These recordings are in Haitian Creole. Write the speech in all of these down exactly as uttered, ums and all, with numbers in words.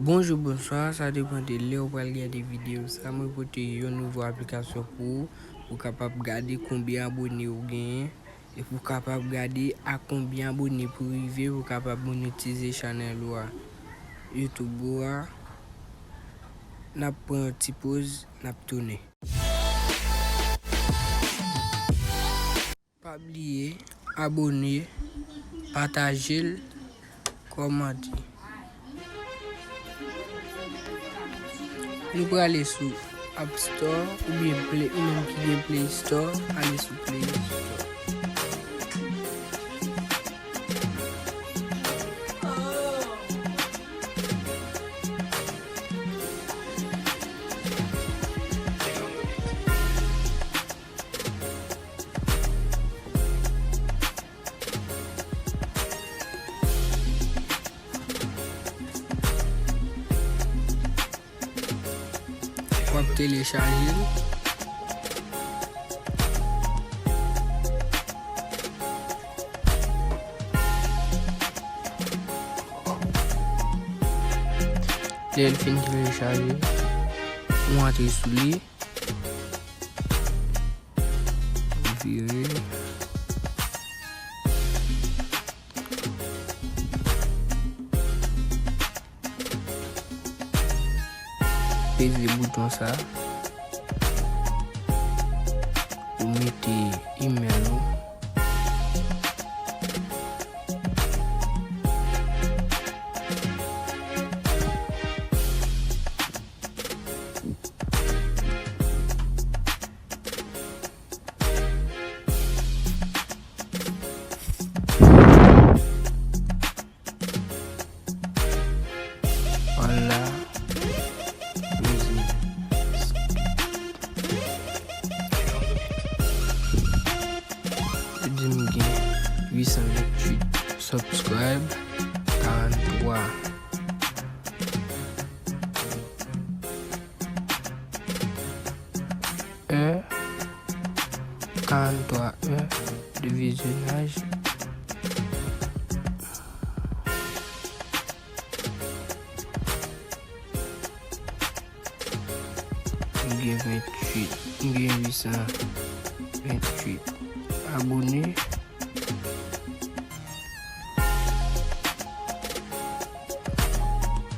Bonjou, bonswa, sa depann de lè ou pral gade videyo sa. Mwen pote yon nouvo aplikasyon pou ou, pou w kapab gade konbyen abone ou genyen, epi w kapab gade a konbyen abone pou rive, pou w kapab monetize chanèl ou a, YouTube ou a. N ap pran yon ti poz, n ap tounen. Pa bliye abone, pataje l, kòmante. Nou prale sou App Store oubyen Play, ou menm ki gen Play Store, ale sou Play Store. W ap telechaje l. Lè l fin telechaje, ou antre sou li. Vire. Peze bouton sa. Ou mete email ou. Vwala. Yo di m gen uit san venntuit subscribe, karannntwa è, karannntwa è de vizyonaj. M gen venntuit, m gen uit san venntuit abone.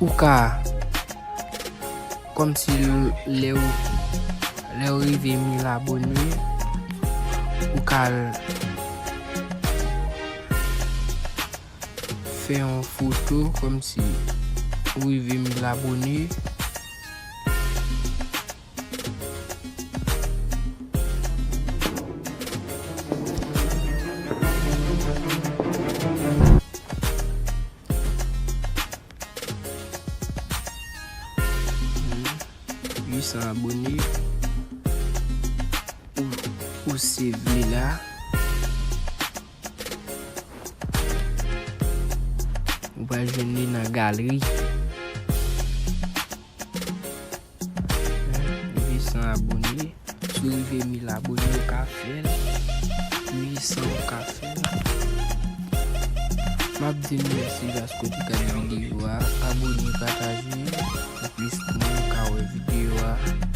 Ou ka, kòmsi lè w, lè w rive mil abone, ou ka fè yon foto kòmsi ou rive mil abone. Uit san abone. Ou, ou save li la. Ou pral jwenn li nan galri. Uit san abone. Si w rive mil abone, ou ka fè l. Uit san, ou ka fè l. M ap di nou mèsi paske w te gade videyo a. Abone, pataje, pou plis moun ka wè videyo a.